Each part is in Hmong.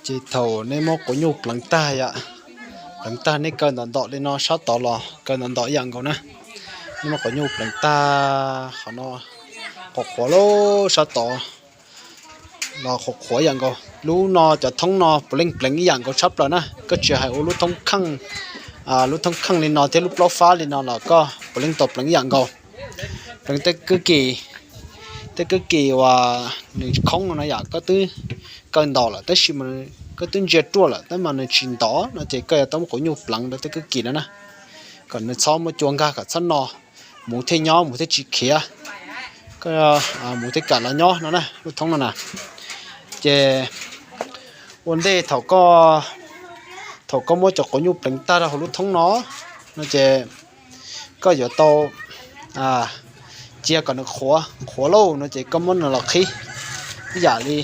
Ces thaum nej muab quav nyuj pleev tag yom, pleev tag nej kaw ntom ntom li no sab tod los kaw ntom ntom ib yam nkaus na. Nej muab quav nyuj pleev tag qhov no, qhuav qhuav lub sab tod los qhuav qhuav ib yam nkaus. Lub no cov thoob no puav leej pleev ib yam nkaus tshaj plaws na, koj tsis hais ua lub thoob kheej, lub thoob kheej li no thiab lub plaub fab li no los koj puav leej tau pleev ib yam nkaus. Pleev tej kwj kis, tej kwj kis uas nws khoob no na yom, koj twb kaw ntom lawm tab sis mas koj twb ntsia ruaj lawm tab mas nws tsis ntov no ces koj yuav tau muab quav nyuj pleev rau tej kwj kis no na, kom nws txhob muaj cua nkag kom txhob no, muv thiaj nyob muv thiaj tsis khiav. Koj, muv thiaj kam los nyob no na, lub thoob no na. Ces ua ntej thaum koj, thaum koj muab cov quav nyuj pleev tag rau hauv lub thoob no, no ces koj yuav tau cia kom nws qhuav qhuav lauj no ces koj muab nws los qhib ib yam li,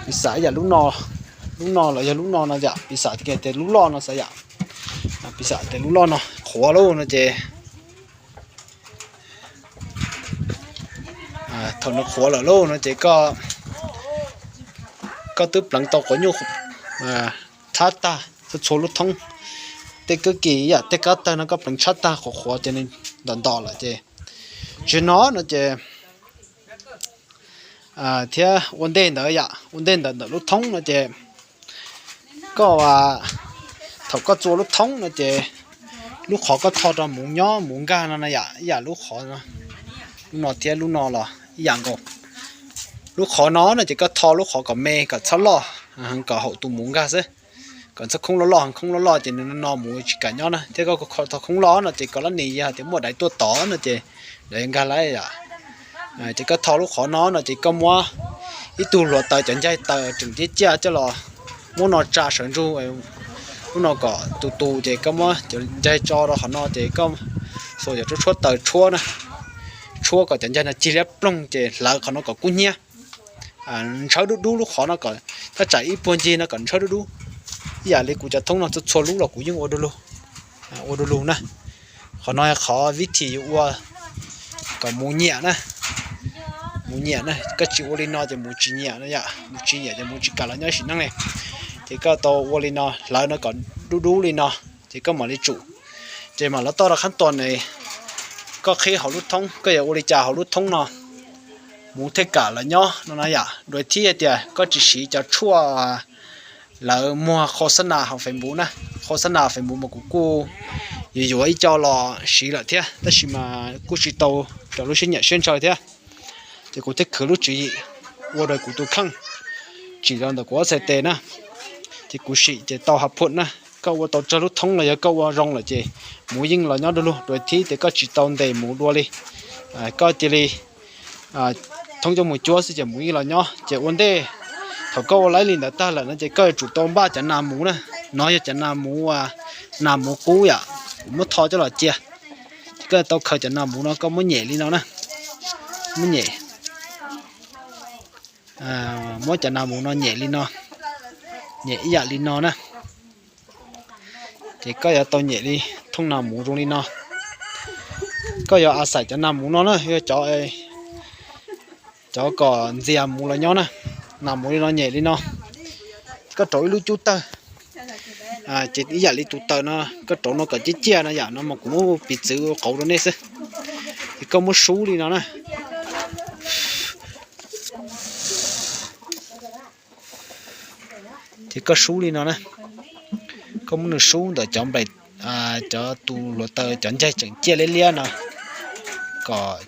piv xam ib yam lub no, lub no los yog lub no no yom, piv xam tias lub loj no xav yom, piv xam tias lub loj no qhuav lauj no ces thaum nws qhuav lawm lauj no ces koj, koj twb pleev tau quav nyuj tshab tag txhua txhua lub thoob, tej kwj kis yom, tej kab tawg no koj pleev tshab tag qhuav qhuav ces nws ntom ntom lawm ces, tsis no no ces thiab ua ntej ntawd yom, ua ntej ntawd ntawm lub thoob no ces koj, thaum koj txua lub thoob no ces lub qhov koj tho rau muv nyob muv nkag no na yom, ib yam lub qhov no, lub no thiab lub no los ib yam nkaus. Lub qhov no no ces koj tho lub qhov kom me kom txhob loj, kom haum tus muv nkag xwb, kom txhob khoob loj loj, khoob loj loj ces nws no muv tsis kam nyob na, thiab koj tho khoob loj no ces koj lab nis yog tias muaj daiv tuaj tod no ces daiv nkag lawm yom. Ces koj tho lub qhov no no ces koj muab ib tug hluav taws cov ncaig taws tseem ciaj ciaj coj los muab no tsa sawv ntsug lub no kom tus tus ces koj muab cov ncaig tso rau qhov no ces koj xuas cov tshuab tshuab taws tshuab na, tshuab kom cov ncaig no cig liab ploog ces hlawv qhov no kom kub hnyiab, ntshawb dub dub lub qhov no kom thaj tsam ib puag ncig no kom ntshawb dub dub. Ib yam li kuv cov thoob no txhua txhua lub los kuv yeej ua du lug, ua du lug na. Qhov no qhov vib thim yuav ua kom muv nyiam na, muv nyiam na, koj tsis ua li no ces muv tsis nyiam na yom, muv tsis nyiam ces muv tsis kam los nyob sim neej li. Ces koj tau ua li no, hlawv no kom dub dub li no, ces koj mam li tsum. Ces mam los toj rau qhab tuas ne, koj qhib hauv lub thoob, koj yuav ua li cas hauv lub thoob no muv thiaj kam los nyob no na yom. Dua thib tias koj tsis siv cov tshuaj lawv muag khos xab nas hauv Facebook na, khos xab nas Facebook mas kuv kuj yuav yuav ib co los siv lawm thiab tab sis mas kuj tsis tau raws lub siab nyiam siab ntshaw thiab. Ces kuv thiaj khwv lub tswv yim ua rau kuv tus kheej tsim los ntawm kuv ob txhais tes na. Ces kuv sim ces tau hav phuam na, koj ua tau tsawg lub thoob los yog koj ua zoo lawm ces muv yeej los nyob du lug. Dua thib tias koj tsis tau ntes muv dua li, koj cia li thoob coj mus cuab xwb ces muv yeej los nyob. Ces ua ntej thaum koj ua laib li ntawd tag lawm no ces koj yuav tsum tau npaj cov nas muv na. No yog cov nas muv, nas muv qub yom, kuv muab tho coj los cia. Ces koj tau khaws cov nas muv no koj muab nyem li no na, muab nyem, muab cov nas muv no nyem li no, nyem ib yam li no na. Ces koj yuav tau nyem li thooj nas muv zoo li no. Koj yuav a xais cov nas muv no na, yog cov, cov kom ntxias muv los nyob na. Nas muv li no nyem li no, koj rauv ib lub cub tawg, ces ib yam li tus taws no, koj rauv no kom ciaj ciaj no yom, no mas kuv muab piv txwv qauv rau nej xwb. Ces koj muab sub li no na. Ces koj sub li no na, koj muab nws sub ntawm cov nplaim, cov tus hluav taws cov ncaig tseem ciaj liab liab no, kom